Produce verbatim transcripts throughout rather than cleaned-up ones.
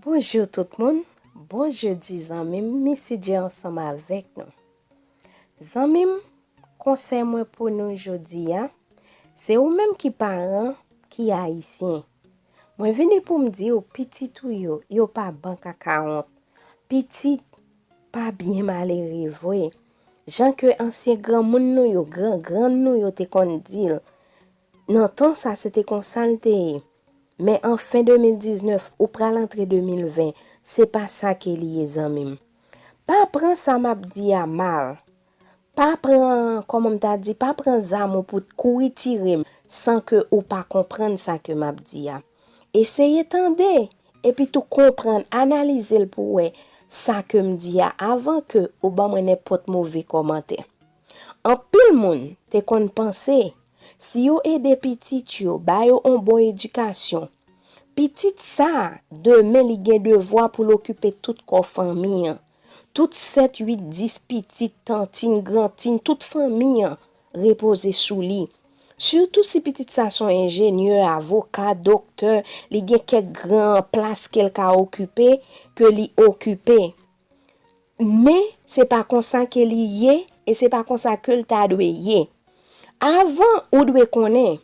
Bonjou tout moun, bon jedi zanmi m, Missy J ansanm avèk nou. Zanmi m, konsèy mwen pou nou jodi a, se ou menm ki paran, ki ayisyen. Mwen vini pou m di w, pitit ou yo, yo pa bank a kawont. Pitit pa byen malere vre. Jan ke ansyen granmoun nou yo, gran grann nou yo te konn di l, nan tan sa se te konsa l te ye. Men an fen de mil diznèf, ou pral antre de mil ven, se pa sa ke li ye, zanmi m. Pa pran sa m ap di a mal. Pa pran, kòman m ta di, pa pran zam ou pou t kouri tire m san ke ou pa konprann sa ke m ap di a. Eseye tande, epi tou konprann, analize l pou w wè sa ke m di a avan ke ou ban mwen nenpòt move kòmantè. Anpil moun te konn panse, si yo ede pitit yo, ba yo on bon edikasyon, pitit sa a, demen li gen devwa pou l okipe tout kò fanmi an. Tout sèt, uit, dis pitit, tantin, grantin, tout fanmi an repoze sou li. Sitou si pitit sa se on enjenyè, avoka, doktè, li gen kèk gran plas ke l ka okipe, ke li okipe. Men, se pa konsa ke li ye, e se pa konsa ke l ta dwe ye. Avan, ou dwe konnen,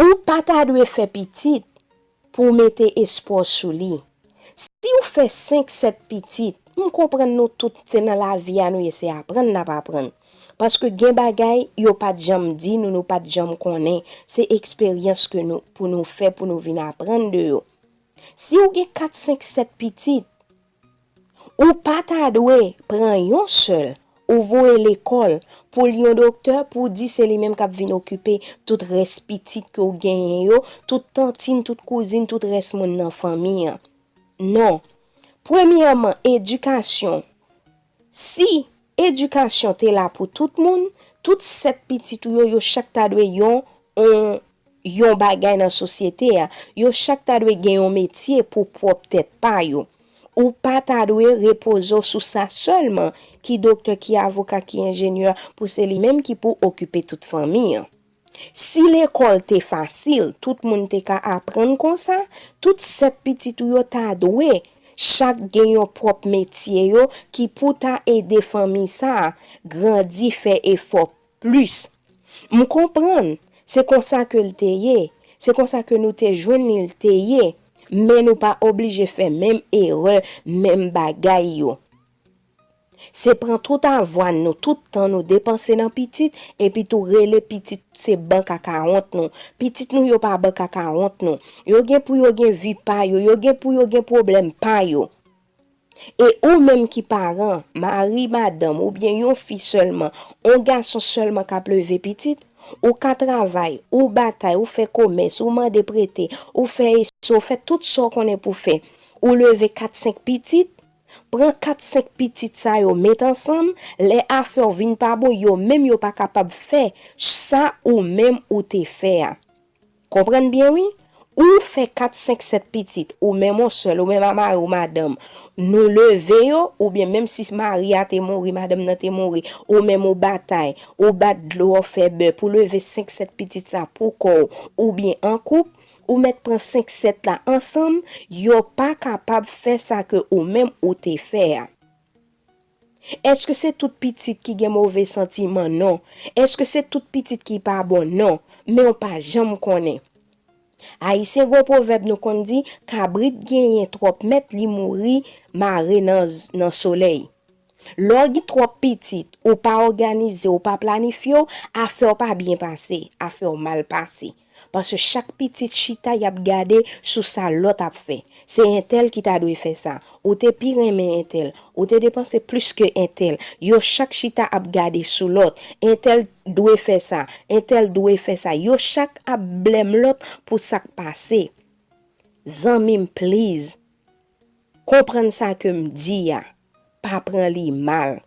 ou pa ta dwe fè pitit pou w mete espwa w sou li. Si w fè senk, sèt pitit, m konprann nou tout, se nan lavi a nou ye, se aprann n ap aprann. Paske gen bagay, yo pa t janm di nou, nou pa t janm konnen. Se eksperyans ke nou, pou nou fè, pou nou vin aprann de yo. Si w gen kat, senk, sèt pitit, ou pa ta dwe pran yon sèl, ou voye lekòl pou l yon doktè, pou w di se li menm k ap vin okipe tout rès pitit ke w genyen yo, tout tantin, tout kouzin, tout rès moun nan fanmi an. Non. Premyèman, edikasyon. Si edikasyon te la pou tout moun, tout sèt pitit ou yo, yo chak ta dwe yon, yon, yon bagay nan sosyete a. Yo chak ta dwe gen yon metye pou pwòp tèt pa yo. Ou pa ta dwe repoze w sou sa sèlman, ki doktè, ki avoka, ki enjenyè, pou se li menm ki pou okipe tout fanmi an. Si lekòl te fasil, tout moun te ka aprann konsa, tout sèt pitit ou yo ta dwe chak gen yon pwòp metye yo ki pou ta ede fanmi sa a grandi, fè efò plis. M konprann, se konsa ke l te ye, se konsa ke nou te jwenn li l te ye, men nou pa oblije fè menm erè, menm bagay yo. Se pran tout avwa n nou, tout tan nou depanse nan pitit, epi tou rele pitit se bank a kawont nou. Pitit nou yo pa bank a kawont nou. Yo gen pou yo gen vi pa yo, yo gen pou yo gen pwoblèm pa yo. E ou menm ki paran, mari, madanm, oubyen yon fi sèlman, yon gason sèlman k ap leve pitit, ou ka travay, ou batay, ou fè komès, ou mande prete, ou fè eso, ou fè tout sa w konnen pou fè. Ou leve kat, senk pitit, pran kat, senk pitit sa yo, met ansanm, lè afè w vin pa bon, yo menm yo pa kapab fè sa ou menm ou te fè a. Konprann byen wi, ou fè kat, senk, sèt pitit, ou menm on sèl, ou menm a mari ou madanm, nou leve yo, oubyen menm si mari a te mouri, madanm nan te mouri, ou menm ou batay, ou bat dlo, ou fè bè pou leve senk, sèt pitit sa pou kò w, oubyen an koup, ou mèt pran senk, sèt la ansanm, yo pa kapab fè sa ke ou menm ou te fè a. Èske se tout pitit ki gen move santiman? Non. Èske se tout pitit ki pa bon? Non. Men w pa janm konnen. Ayisyen gen yon pwovèb nou konn di, kabrit genyen twòp mèt, li mouri mare nan, nan solèy. Lè w gen twòp pitit, ou pa òganize, ou pa planifye w, afè w pa byen pase, afè w mal pase. Paske chak pitit chita, y ap gade sou sa lòt ap fè. Se entèl ki ta dwe fè sa. Ou te pi renmen entèl. Ou te depanse plis ke entèl. Yo chak chita ap gade sou lòt. Entèl dwe fè sa. Entèl dwe fè sa. Yo chak ap blèm lòt pou sa k pase. Zanmi m, please, konprann sa ke m di a. Pa pran li mal.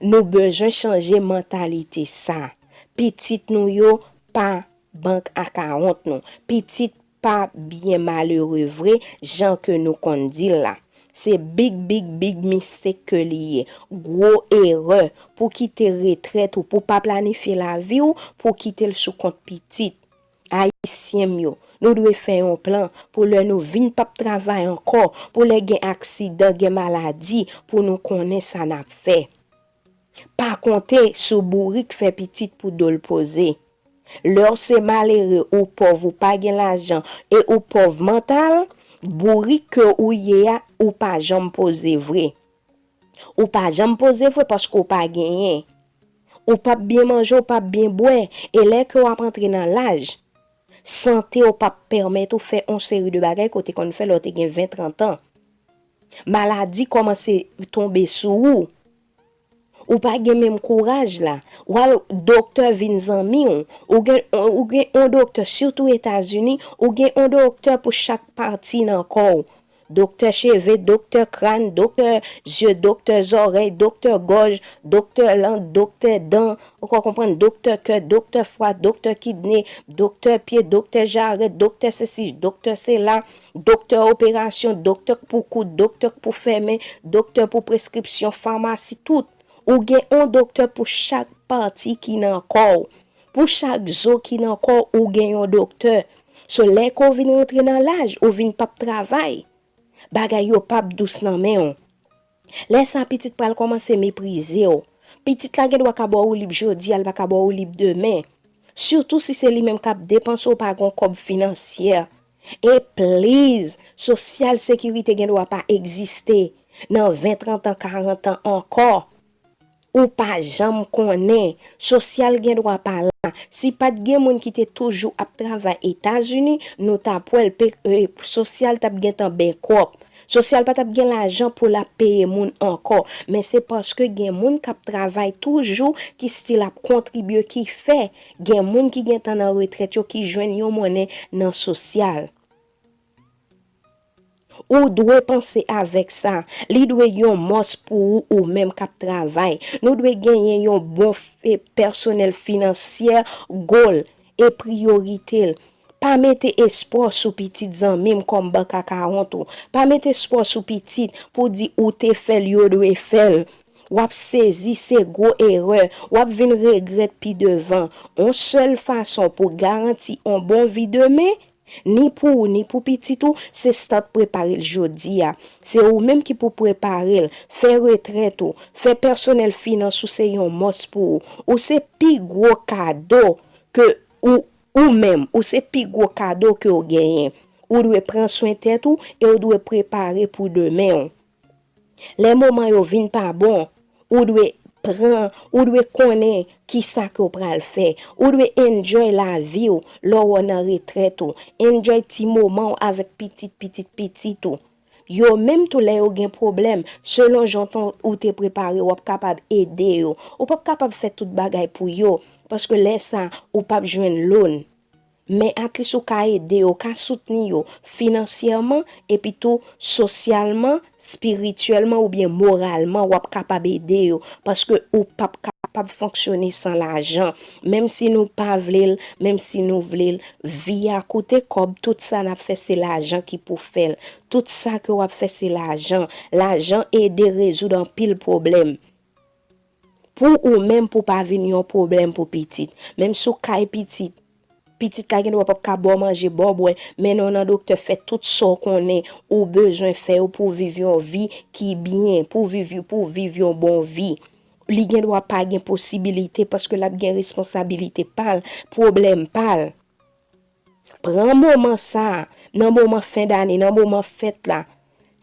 Nou bezwen chanje mantalite sa. Pitit nou yo pa bank a kawont nou. Pitit pa byen malere vre, jan ke nou konn di l la. Se big, big, big mistake ke li ye. Gwo erè pou kite retrèt ou, pou pa planifye lavi w, pou kite l sou kont pitit. Ayisyen m yo, nou dwe fè yon plan pou lè nou vin p ap travay ankò, pou lè gen aksidan, gen maladi, pou nou konnen sa n ap fè. Pa konte sou bourik fè pitit pou do l poze. Lè w se malere, ou pòv, ou pa gen lajan e ou pòv mantal, bourik ke ou ye a, ou pa janm poze vre. Ou pa janm poze vre paske ou pa genyen. Ou p ap byen manje, ou p ap byen bwè. E lè ke w ap antre nan laj, sante w p ap pèmèt ou fè yon seri de bagay ke w te konn fè lè w te gen ven, trant an. Maladi kòmanse tonbe sou ou. Ou pa gen menm kouraj la. W al doktè vin zanmi w. Ou gen, ou gen yon doktè, sitou Etazini, ou gen yon doktè pou chak pati nan kò w. Doktè cheve, doktè kràn, doktè zye, doktè zòrèy, doktè gòj, doktè lang, doktè dan, ou ka konprann, doktè kè, doktè fwa, doktè kidne, doktè pye, doktè jarèt, doktè sesi, doktè sela, doktè operasyon, doktè k pou koud, doktè k pou fèmen, doktè pou preskripsyon, famasi, tout. Ou gen yon doktè pou chak pati ki nan kò w. Pou chak zo ki nan kò w, ou gen yon doktè. So, lè ke w vin rantre nan laj, ou vin p ap travay. Bagay yo p ap dous nan men w. Lè sa, pitit pral kòmanse meprize w. Pitit la gen dwa ka ba w woulib jodi a, l pa ka ba w woulib demen. Sitou si se li menm k ap depanse, w pa gen kòb finansyè. E please, sosyal sekirite gen dwa pa egziste nan ven, trant an, karant an ankò. Ou pa janm konnen. Sosyal gen dwa pa la. Si pa t gen moun ki te toujou ap travay Etazini, nou t ap wè l pe, e, sosyal t ap gentan bankrupt. Sosyal pa t ap gen lajan pou l ap peye moun ankò. Men se paske gen moun k ap travay toujou, ki still ap kontribye, ki fè gen moun ki gentan nan retrèt yo, ki jwenn yon monnen nan sosyal. Ou dwe panse avèk sa. Li dwe yon must pou ou, ou menm k ap travay. Nou dwe genyen yon bon f-, e, pèsonèl finansyè, goal e priyorite l. Pa mete espwa sou pitit, zanmi m, kòm bank account ou. Pa mete espwa sou pitit pou di ou te fè l, yo dwe fè l. W ap sezi, se gwo erè. W ap vin regrèt pi devan. On sèl fason pou garanti on bon vi demen, ni pou ou, ni pou pitit ou, se start prepare l jodi a. Se ou menm ki pou prepare l. Fè retrèt ou, fè pèsonèl finans ou se yon must pou ou. Ou se pi gwo kado ke ou, ou menm, ou se pi gwo kado ke w genyen. Ou dwe pran swen tèt ou e w dwe prepare pou demen w. Lè moman yo vin pa bon, ou dwe pran, ou dwe konnen kisa ke w pral fè. Ou dwe enjoy lavi w lè w nan retrèt ou. Enjoy ti moman w avèk pitit, pitit, pitit ou. Yo menm tou lè yo gen pwoblèm, selon jan ton ou te prepare, w ap kapab ede yo. Ou p ap kapab fè tout bagay pou yo, paske lè sa, ou p ap jwenn loan. Men at least ou ka ede yo, ou ka soutni yo finansyèman, epi tou sosyalman, espirityèlman oubyen moralman, w ap kapab ede yo, paske ou p ap kapab fonksyone san lajan. Menm si nou pa vle l, menm si nou vle l, vi a koute kòb, tout sa n ap fè se lajan ki pou fè l. Tout sa ke w ap fè se lajan. Lajan ede rezoud anpil pwoblèm. Pou ou menm, pou pa vin yon pwoblèm pou pitit. Menm si w kay pitit, pitit la gen dwa p ap ka ba w manje, ba w bwè, mennen w nan doktè, fè tout sa w konnen ou bezwen fè yo pou w viv yon vi ki byen, pou w viv, pou w viv yon bon vi. Li gen dwa pa gen posibilite paske l ap gen responsabilite pa l, pwoblèm pa l. Pran moman sa a, nan moman fen dane, nan moman fèt la.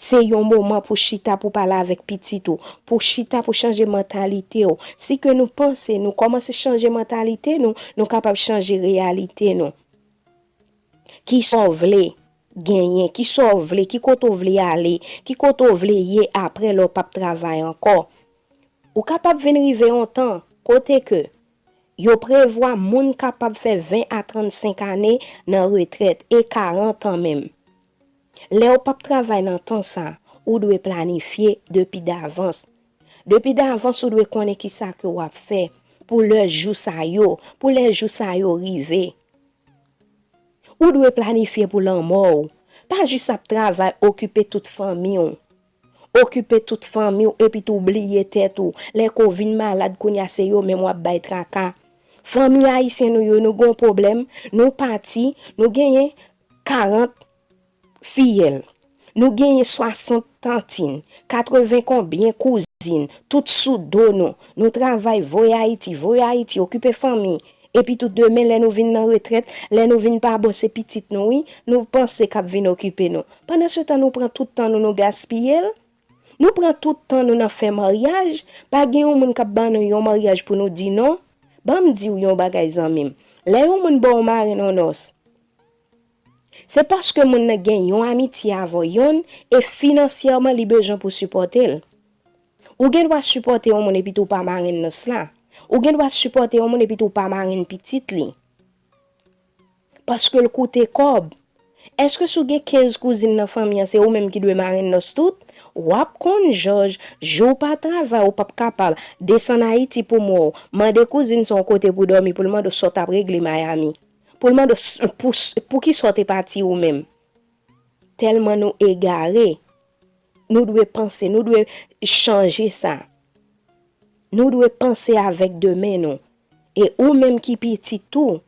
Se yon moman pou chita, pou pale avèk pitit ou, pou chita, pou chanje mantalite w. Si ke nou panse, nou kòmanse chanje mantalite nou, nou kapab chanje reyalite nou. Kisa w vle genyen, kisa w vle, ki kote w vle ale, ki kote w vle ye apre lè w p ap travay ankò. Ou kapab vin rive yon tan kote ke yo prevwa moun kapab fè ven a trannsenk ane nan retrèt e karant an menm. Lè w p ap travay nan tan sa, ou dwe planifye depi davans. Depi davans, ou dwe konnen kisa ke w ap fè pou lè jou sa yo, pou lè jou sa yo rive. Ou dwe planifye pou lanmò w. Pa jis ap travay, okipe tout fanmi w. Okipe tout fanmi w epi tou bliye tèt ou. Lè ke w vin malad kounye a, se yo menm w ap bay traka. Fanmi ayisyen nou yo, nou gen yon pwoblèm, nou pati, nou genyen karant fiyèl. Nou genyen swasant tantin, katreven konbyen kouzin, tout sou do nou. Nou travay, voye Ayiti, voye Ayiti, okipe fanmi. Epi tou demen, lè nou vin nan retrèt, lè nou vin pa bon, se pitit nou, wi. Nou panse k ap vin okipe nou. Pandansetan, nou pran tout tan nou, nou gaspiye l. Nou pran tout tan nou nan fè maryaj. Pa gen yon moun k ap ban nou yon maryaj pou nou di non. Ban m di w yon bagay, zanmi m. Lè yon moun ba w marenn an nòs, se paske moun nan gen yon amitye avè w, yonn, e finansyèman li bezwen pou sipòte l. Ou gen dwa sipòte yon moun epi tou w pa marenn nòs la. Ou gen dwa sipòte yon moun epi tou w pa marenn pitit li. Paske l koute kòb. Èske si w gen kenz kouzin nan fanmi an, se ou menm ki dwe marenn nòs tout? W ap konn jòj, jou w pa travay, ou p ap kapab. Desann Ayiti pou m wè w. Mande kouzin sa yon kote pou dòmi, pou l mande w sa w t ap regle Miami. Pou l mande w s- pou s- poukisa w te pati ou menm. Tèlman nou egare. Nou dwe panse, nou dwe chanje sa. Nou dwe panse avèk demen nou. E ou menm ki pitit tou,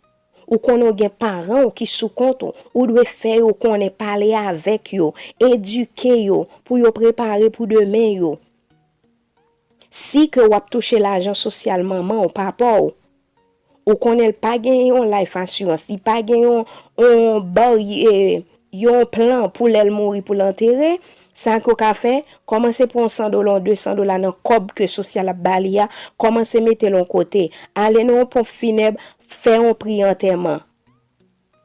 ou konnen w gen paran w ki sou kont ou, ou dwe fè yo konnen, pale avèk yo, edike yo, pou yo prepare pou demen yo. Si ke w ap touche lajan sosyal manman w, papa w, ou konnen l pa gen yon life assurance, li pa gen yon, yon bari-, e, yon plan pou lè l mouri pou l antere, sa ke w ka fè, kòmanse pran yon san dola, yon de san dola nan kòb ke sosyal ap ba li a, kòmanse mete l yon kote, ale nan yon ponp finèb, fè yon pri antèman.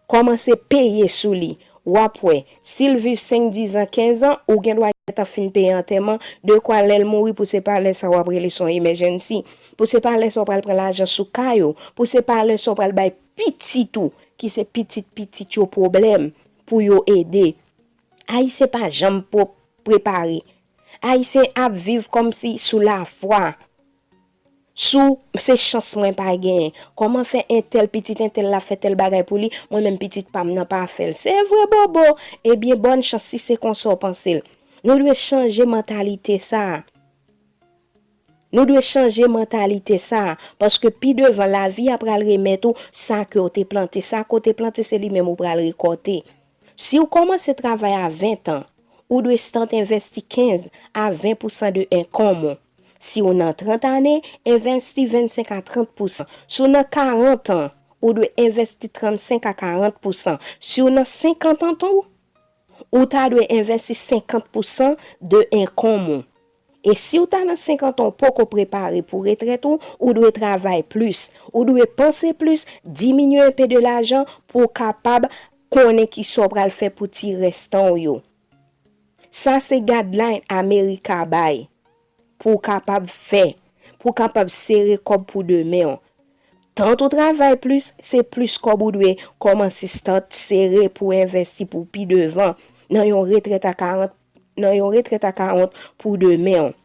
Kòmanse peye sou li. W ap wè, si l viv senk, diz an, kenz an, ou gen dwa gentan fin peye antèman, dekwa lè l mouri pou se pa lè sa w ap rele se yon emergency, pou se pa lè sa w pral pran lajan sou kay ou, pou se pa lè sa w pral bay pitit ou, ki se pitit pitit yo pwoblèm, pou yo ede. Ayisyen pa janm pwòp prepare. Ayisyen ap viv kòmsi sou lafwa. Sou se chans mwen pa genyen. Kòman fè entèl, pitit entèl la fè tèl bagay pou li, mwen menm pitit pa m nan pa fè l? Se vre bobo. Ebyen, bòn chans si se konsa w panse l. Nou dwe chanje mantalite sa a. Nou dwe chanje mantalite sa a, paske pi devan lavi a pral remèt ou sa ke w te plante. Sa ke w te plante, se li menm ou pral rekòte. Si w kòmanse travay a ven an, ou dwe start envesti kenz a ven pousan de enkòm ou. Si w nan trant ane, envesti vennsenk a trant pousan. Si w nan karant an, ou dwe envesti trannsenk a karant pousan. Si w nan senkant an tou, ou ta dwe envesti senkant pousan de enkòm ou. E si w ta nan senkant an, ou poko prepare pou retrèt ou, ou dwe travay plis. Ou dwe panse plis, diminye enpe de lajan pou w kapab konnen kisa w pral fè pou ti restan w yo. Sa se guideline America bay pou w kapab fè, pou w kapab sere kòb pou demen w. Tant ou travay plis, se plis kòb ou dwe kòmanse start sere pou w envesti pou pi devan, nan yon retrèt a karant, nan yon retrèt a karant pou demen w.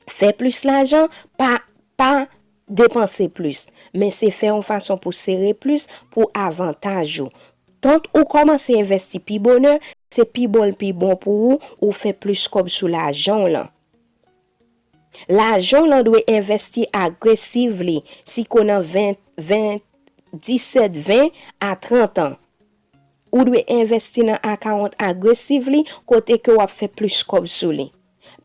Fè plis lajan, pa, pa depanse plis, men se fè yon fason pou sere plis pou avantaj ou. Tant ou kòmanse envesti pi bonè, se pi bon l pi bon pou ou, ou fè plis kòb sou lajan w lan. Lajan w lan dwe envesti aggressively, si ko nan ven, ven, disèt, ven a trant an. Ou dwe envesti nan account aggressively kote ke w ap fè plis kòb sou li.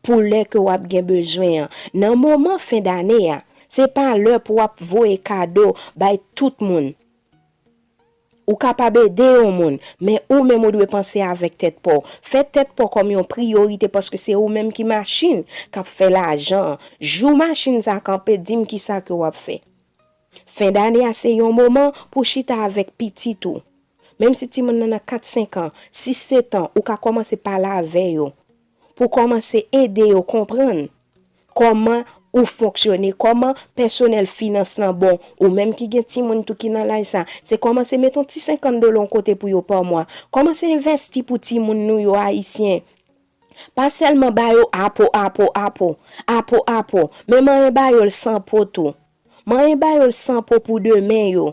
Pou lè ke w ap gen bezwen an. Nan moman fen dane a, se pa lè pou w ap voye kado bay tout moun. Ou kapab ede yon moun, men ou menm ou dwe panse avèk tèt pa w. Fè tèt pa w kòm yon priyorite paske se ou menm ki machin k ap fè lajan an. Jou machin sa kanpe, di m kisa ke w ap fè. Fen dane a se yon moman pou chita avèk pitit ou. Menm si timoun nan nan kat, senk an, sis, sèt an, ou ka kòmanse pale avè yo. Pou kòmanse ede yo konprann kòman ou fonksyone, kòman pèsonèl finans lan bon. Ou menm ki gen timoun tou ki nan laj sa, se kòmanse mete yon ti senkant dola yon kote pou yo pa mwa. Kòmanse envesti pou timoun nou yo ayisyen. Pa sèlman ba yo apo, apo, apo, apo, apo, men manyen ba yo l san po tou. Manyen ba yo l san po pou demen yo.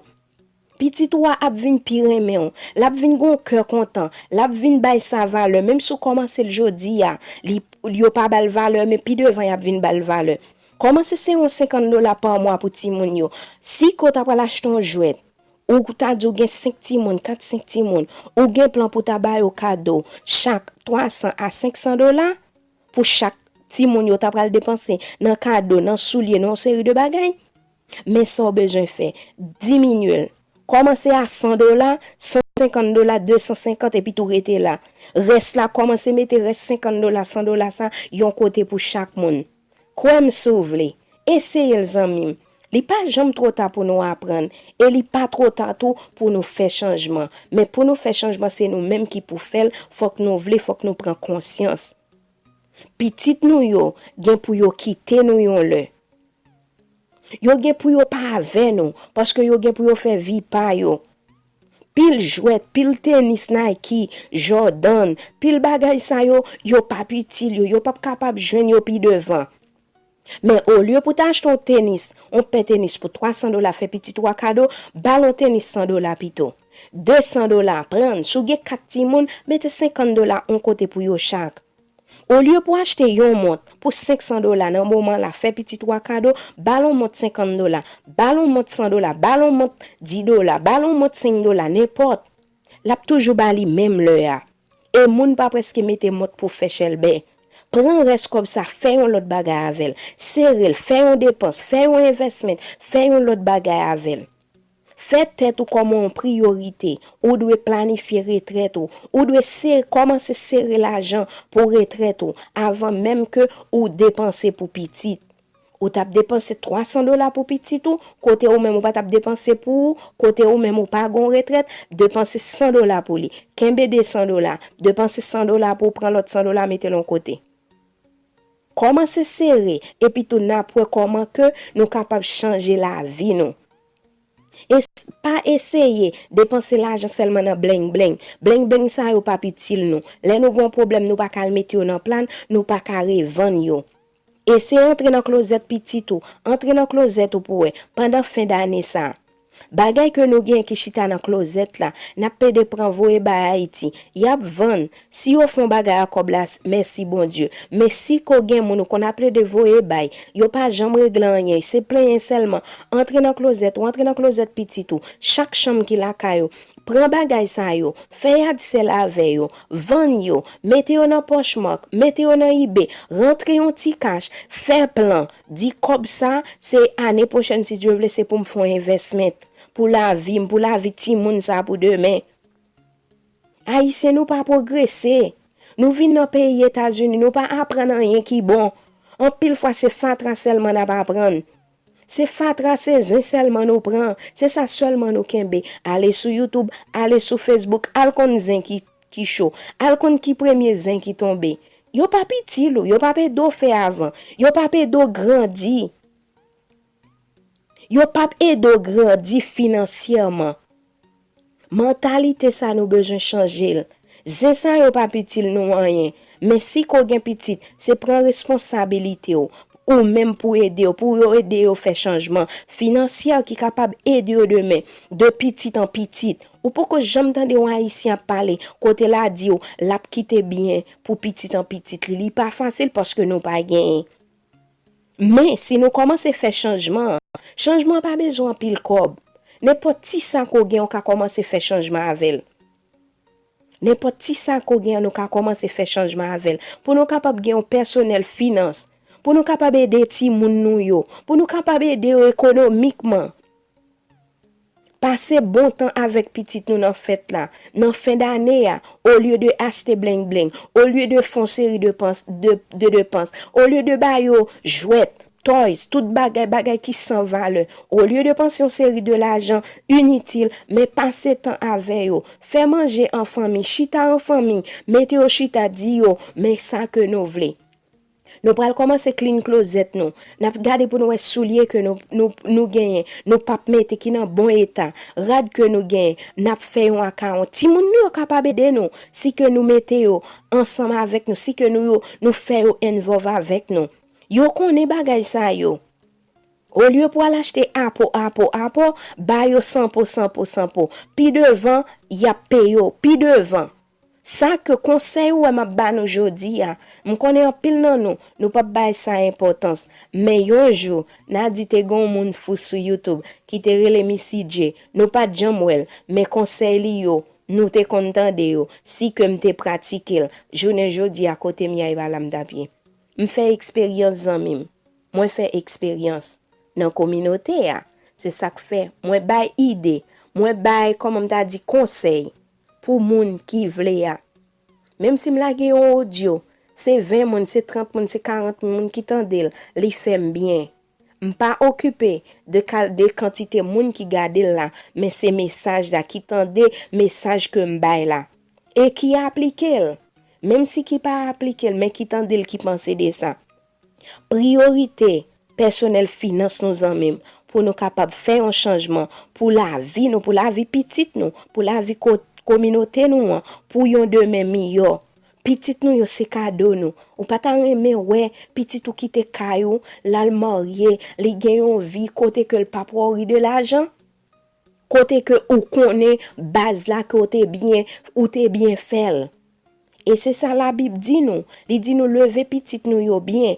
Pitit ou a ap vin pi renmen w. L ap vin gen yon kè kontan. L ap vin bay sa valè. Menm si w kòmanse l jodi a, li, yo pa ba l valè, men pi devan y ap vin ba l valè. Kòmanse sere yon senkant dola pa mwa pou timoun yo. Si ke w ta pral achte yon jwèt, ou ta di w gen senk timoun, kat, senk timoun, ou gen plan pou ta ba yo kado, chak twa san a senk san dola, pou chak timoun yo ta pral depanse nan kado, nan soulye, nan yon seri de bagay. Men sa w bezwen fè, diminye l. Kòmanse a san dola, san senkant dola, de san senkant, epi tou rete la. Rès la, kòmanse mete rès senkant dola, san dola sa yon kote pou chak moun. Kwè m si w vle. Eseye l, zanmi m. Li pa janm twò ta pou nou aprann, e li pa twò ta tou pou nou fè chanjman. Men pou nou fè chanjman, se nou menm ki pou fè l, fòk nou vle, fòk nou pran konsyans. Pitit nou yo gen pou yo kite nou yon lè. Yo gen pou yo pa avè nou, paske yo gen pou yo fè vi pa yo. Pil jwèt, pil tenis Nike, Jordan, pil bagay sa yo, yo p ap itil yo, yo p ap kapab jwenn yo pi devan. Men olye pou ta achte yon tenis, yon pè tenis pou twa san dola, fè pitit ou a kado, ba l yon tenis san dola pito. De san dola, pran, si w gen kat timoun, mete senkant dola yon kote pou yo chak. Olye pou achte yon mont pou senk san dola nan moman la, fè pitit ou a kado, ba l yon mont senkant dola, ba l yon mont san dola, ba l yon mont di dola, ba l yon mont senk dola, nenpòt. L ap toujou ba li menm lè a. E moun pa prèske mete mont pou fè chèlbè. Pran rès kòb sa, fè yon lòt bagay avè l. Sere l, fè yon depans, fè yon envèsman, fè yon lòt bagay avè l. Fè tèt ou kòm yon priyorite. Ou dwe planifye retrèt ou. Ou dwe se, kòmanse sere lajan pou retrèt ou avan menm ke ou depanse pou pitit. Ou t ap depanse twa san dola pou pitit ou, kote ou menm ou pa t ap depanse pou ou, kote ou menm ou pa gon retrèt, depanse san dola pou li. Kenbe de san dola, depanse san dola pou w pran lòt san dola mete l yon kote. Kòmanse sere, epi tou n ap wè kòman ke nou kapab chanje lavi nou. E s- pa eseye depanse lajan sèlman nan blengbeng. Blengbeng sa yo p ap itil nou. Lè nou gen yon pwoblèm, nou pa ka al mete yo nan plan, nou pa ka revann yo. Eseye antre nan klozèt pitit ou, antre nan klozèt ou pou wè, pandan fen dane sa. Bagay ke nou gen ki chita nan klozèt la, n ap plede pran voye bay Ayiti. Y ap vann. Si yo fè yon bagay a kòb la, mèsi Bondye. Men si ko gen moun ou konn ap plede voye bay, yo pa janm regle anyen, se plenyen sèlman. Antre nan klozèt ou, antre nan klozèt pitit ou. Chak chanm ki lakay ou, pran bagay sa yo, fè yadsèl avè yo, vann yo, mete yo nan Poshmark, mete yo nan eBay, rantre yon ti kach, fè plan, di kòb sa, se ane pwochèn, si Dye vle, se pou m fè yon envèsman pou lavi m, pou lavi timoun sa pou demen. Ayisyen, nou pa pwogrese. Nou vin nan peyi Etazini, nou pa aprann anyen ki bon. Anpil fwa, se fatra sèlman n ap aprann. Se fatra, se zen sèlman nou pran. Se sa sèlman nou kenbe. Ale sou YouTube, ale sou Facebook, al konn zen ki, ki cho. Al konn ki premye zen ki tonbe. Yo p ap itil ou, yo p ap ede w fè avan. Yo p ap ede w grandi. Yo p ap ede w grandi finansyèman. Mantalite sa nou bezwen chanje l. Zen sa yo p ap itil nou anyen. Men si ko gen pitit, se pran responsabilite w, ou menm pou ede yo, pou yo ede yo fè chanjman finansyè ki kapab ede yo demen, de pitit an pitit. Ou poko janm tande yon Ayisyen ap pale, kote l a di w, l ap kite byen pou pitit an pitit li. Li pa fasil paske nou pa genyen. Men, si nou kòmanse fè chanjman an, chanjman an pa bezwen anpil kòb. Nenpòt ti sa ke w gen, ou ka kòmanse fè chanjman avè l. Nenpòt ti sa ke w gen an, nou ka kòmanse fè chanjman avè l. Pou nou kapab gen yon pèsonèl finans. Pou nou kapab ede timoun nou yo. Pou nou kapab ede yo ekonomikman. Pase bon tan avèk pitit nou nan fèt la, nan fen dane a, olye de achte blengbeng, olye de fè yon seri de pans, de, de depans, olye de ba yo jwèt, toys, tout bagay, bagay ki san valè, olye de panse yon seri de lajan initil, men pase tan avè yo, fè manje an fanmi, chita an fanmi, mete yo chita, di yo, men sa ke nou vle. Nou pral kòmanse clean closet nou. N ap gade pou nou wè soulye ke nou, nou, nou genyen, nou p ap mete ki nan bon eta, rad ke nou genyen, n ap fè yon akawon. Timoun nou yo kapab ede nou si ke nou mete yo ansanm avèk nou, si ke nou yo, nou fè yo involve avèk nou. Yo konnen bagay sa yo. Olye pou al achte apo, apo, apo, ba yo san po, san po, san po. Pi devan, y ap peye w. Pi devan. Sa ke konsèy ou wè m ap ba nou jodi a, m konnen anpil nan nou, nou p ap bay sa enpòtans. Men yon jou, n a di te gen yon moun fou sou YouTube ki te rele Missy J. Nou pa t janm wè l, men konsèy li yo, nou te konn tande yo, si ke m te pratike l, jounen jodi a kote m ye a e pa la m t ap ye. M fè eksperyans zanmi m. Mwen fè eksperyans nan kominote a. Se sa k fè mwen bay ide, mwen bay, kòman m ta di, konsèy pou moun ki vle a. Menm si m lage yon odyo, se ven moun, se trant moun, se karant moun ki tande l, li fè m byen. M pa okipe de kal-, de kantite moun ki gade l la, men se mesaj la, ki tande mesaj ke m bay la. E ki aplike l. Menm si ki pa aplike l, men ki tande l, ki panse de sa. Priyorite pèsonèl finans nou, zanmi m, pou nou kapab fè yon chanjman pou lavi nou, pou lavi pitit nou, pou lavi ko-, kominote nou an, pou yon demen miyò. Pitit nou yo se kado nou. Ou pa ta renmen wè pitit ou kite kay ou, l al marye, li gen yon vi kote ke l p ap wori de lajan? Kote ke ou konnen baz la ke w te byen, ou te byen fè l. E se sa Labib di nou. Li di nou leve pitit nou yo byen.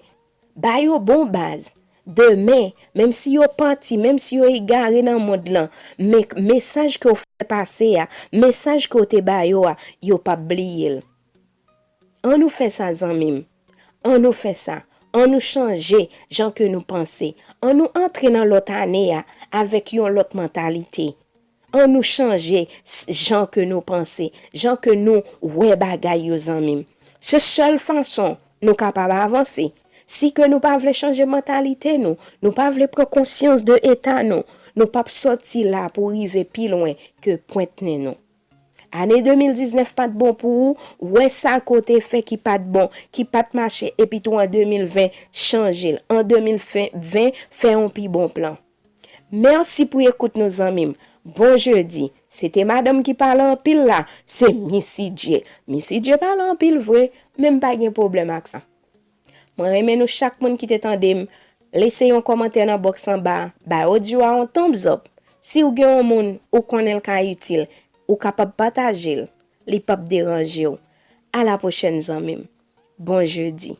Ba yo bon baz. Demen, menm si yo pati, menm si yo egare nan mond lan, men mesaj ke w fè pase a, mesaj ke w te ba yo a, yo p ap bliye l. An nou fè sa, zanmi m. An nou fè sa. An nou chanje jan ke nou panse. An nou antre nan lòt ane a avèk yon lòt mantalite. An nou chanje s-, jan ke nou panse, jan ke nou wè bagay yo, zanmi m. Se sèl fason nou kapab avanse. Si ke nou pa vle chanje mantalite nou, nou pa vle pran konsyans de eta nou, nou p ap sòti la pou rive pi lwen ke pwent nen nou. Ane de mil diznèf pa t bon pou ou, wè sa ke w te fè ki pa t bon, ki pa t mache, epi tou an de mil ven, chanje l. An de mil ven, fè yon pi bon plan. Mèsi pou ekout nou, zanmi m. Bon jedi. Se te madanm ki pale anpil la, se Missy J. Missy J pale anpil vre, men m pa gen pwoblèm ak sa. Mwen renmen nou chak moun ki te tande m. Lese yon kòmantè nan bòks anba a, bay odyo a yon thumbs up. Si w gen yon moun ou konnen l ka itil, ou kapab pataje l. Li p ap deranje w. A la pwochèn, zanmi m. Bon jedi.